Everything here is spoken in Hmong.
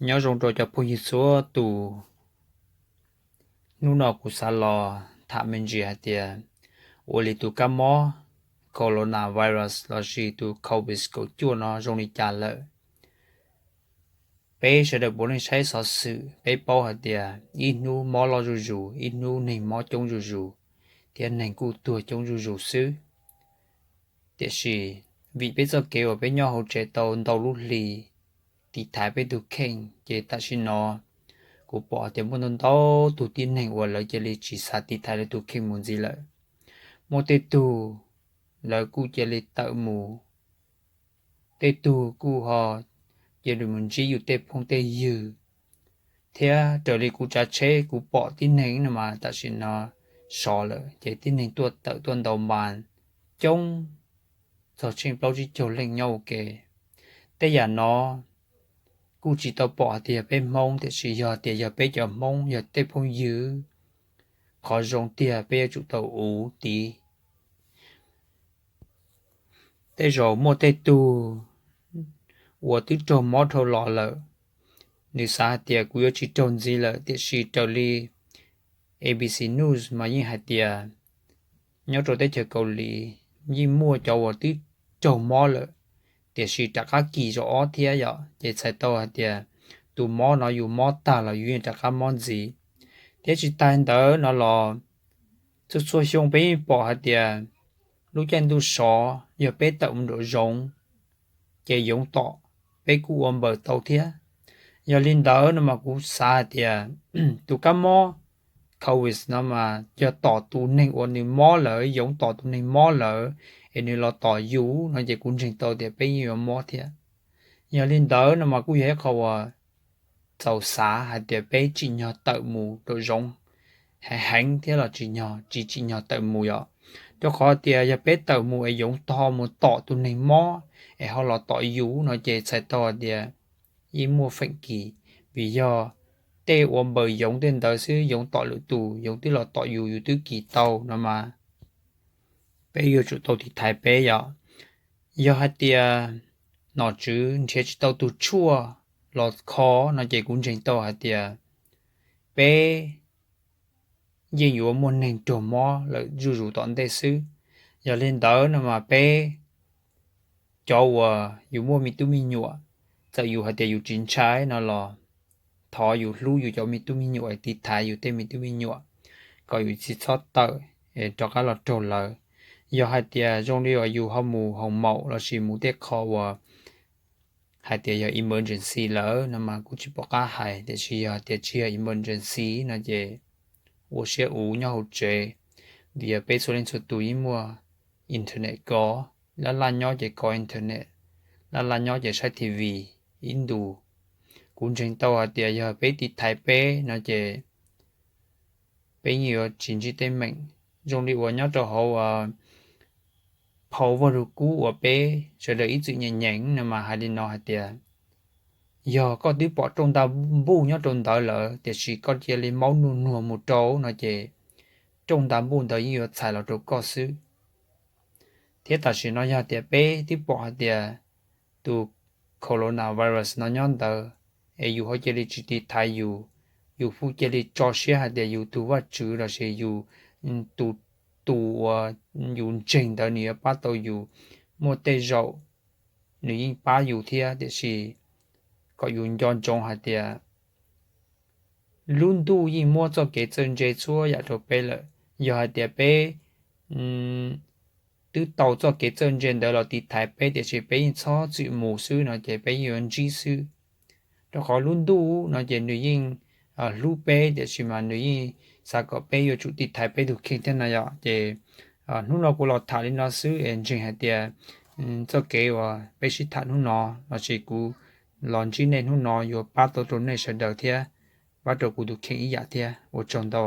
Nyob zoo rau cov phooj ywg txhua tus. Hnub no kuv xav los tham me ntsis hais tias ua li tus kab mob coronavirus lossis tus covid kaum cuaj no zoo li cas lawm. Peb sawv daws puav leej saib xov xwm, peb paub hais tias ib hnub mob loj zuj zus, ib hnub neeg mob coob zuj zus, thiab neeg kuj tuag coob zuj zus xwb. Tiam sis vim peb txoj kev uas peb nyob hauv tsev tau ntau lub hli tiv thaiv peb tus kheej, ces tam sim no kuv pom tias muaj ntau ntau tus tib neeg uas lawv cia li tsis xav tiv thaiv lawv tus kheej mus ntxiv lawm. Muaj tej tug lawv kuj cia li tawm mus, tej tug kuj ho cia li mus ntsib yus tej phooj tej ywg, thiab raws li kuv tsav tsheb kuv pom tib neeg no mas tam sim no sov lawm, ces tib neeg tuaj tawm tuaj ntaus mas coob, txog tsheej plaub tsib caug leej nyob ua ke. Tej yam no kuj tsis tau pom hais tias yog peb Hmoob, tiam sis yog tias yog peb cov Hmoob, yog tej phooj ywg, qhov zoo tiag peb yuav tsum tau uv tiv. Tej zaum muaj tej tug uas twb raug mob dhau los lawm, nws xav hais tias kuv yuav tsis raug ntxiv lawm, tiam sis raws li A B C News mas yeej hais tias nyob rau teb chaws Kaus Lim yeej muaj cov uas twb raug mob lawm, tiam sis rov qab kis zaum ob thiab yom, ces txhais tau hais tias tus mob no yus mob tag los yus yeej rov qab mob ntxiv. Thiab tsis tas ntawd no los txhua txhua xyoo peb yeej pom hais tias lub caij ntuj sov yog peb tawm mus nraum zoov, ces yoov tom peb kuj ua npaws tau thiab. Yog li ntawd no mas kuv xav hais tias tus kab mob covid no mas yog tom tus neeg uas nws mob lawm, yoov tom tus neeg mob lawm, es nws los tom yus no ces kuv ntseeg tau tias peb yeej yuav mob thiab. Yog li ntawd no mas kuj yog ib qho uas txaus xav hais tias peb tsim nyog tawm mus nraum zoov heev heev thiab los tsis tsim nyog tawm mus yom. Rau qhov tias yog peb tawm mus es yoov tho mus tom tus neeg mob es ho los tom yus no ces txhais tau hais tias yeej muaj feem kis, vim yog tej ua npaws yoov tej ntawd xwb, yoov tom lwm tus, yoov twb los tom yus, yus twb kis tau no mas peb yuav tsum tau tiv thaiv peb yom. Yog hais tias nom tswv nrhiav tsis tau tus tshuaj los kho no ces kuv ntseeg tau hais tias peb yeej yuav muaj neeg raug mob lawm zuj zus tom ntej xwb. Yog li ntawd no mas peb cov uas yus muaj me tub me nyuam, txawm yus hais tias yus tsis ntshai no los thov yus hlub yus cov me tub me nyuam, tiv thaiv yus tej me tub me nyuam kom yus tsis txhob tawm rov qab los raug lawv. Yog hais tias zoo li uas yus ho mus hoos maum lossis mus tej qho uas hais tias yog emergency lawm no mas kuj tsis pom qab hais, tiam sis yog hais tias tsis yog emergency no ces ua siab uv nyob hauv tsev, vim yog peb txhua leej txhua tus yeej muaj internet kov, laj laj nyob ces kov internet, laj laj nyob ces saib T V ib ntus. Kuv ntseeg tau hais tias yog peb tiv thaiv peb no ces peb yeej yuav tsis ntsib teeb meem. Zoo li uas nyob rau hauv phau Vajluskub uas peb sawv daws ib txwm nyeem nyeem no mas hais li no hais tias, yog koj twb pom rooj nta npuj nyob rau ntawd lawm tiam sis koj cia li maub nuag nuag mus rau no ces rooj nta npuj ntawd yeej yuav txhais los rau koj xwb. Thiab tam sim no yog tias peb twb pom hais tias tus coronavirus no nyob ntawd, es yus ho cia li tsis tiv thaiv yus, yus hu cia li tso siab hais tias yus tus Vajtswv lossis yus tus, tus uas yus ntseeg ntawd nws yuav pab tau yus, muaj tej zaum nws yeej pab yus thiab, tiam sis kom yus nco ntsoov hais tias lub ntuj yeej muab txoj kev txawj ntse txhua yam rau peb lawm. Yog hais tias peb twb tau txoj kev txawj ntse ntawd los tiv thaiv peb tiam sis peb yeej txhob txwm mus xwb no ces peb yeej yuav ntsib xwb. Rau qhov lub ntuj no ces nws yeej hlub peb tiam sis mas nws yeej xav kom peb yuav tsum tiv thaiv peb tus kheej thiab no yom. Ces hnub no kuv los tham li no xwb es ntseeg hais tias txoj kev uas peb sib tham hnub no lossis kuv los ntsib nej hnub no yuav pab tau rau nej sawv daws thiab pab rau kuv tus kheej ib yam thiab. Ua tsaug ntau.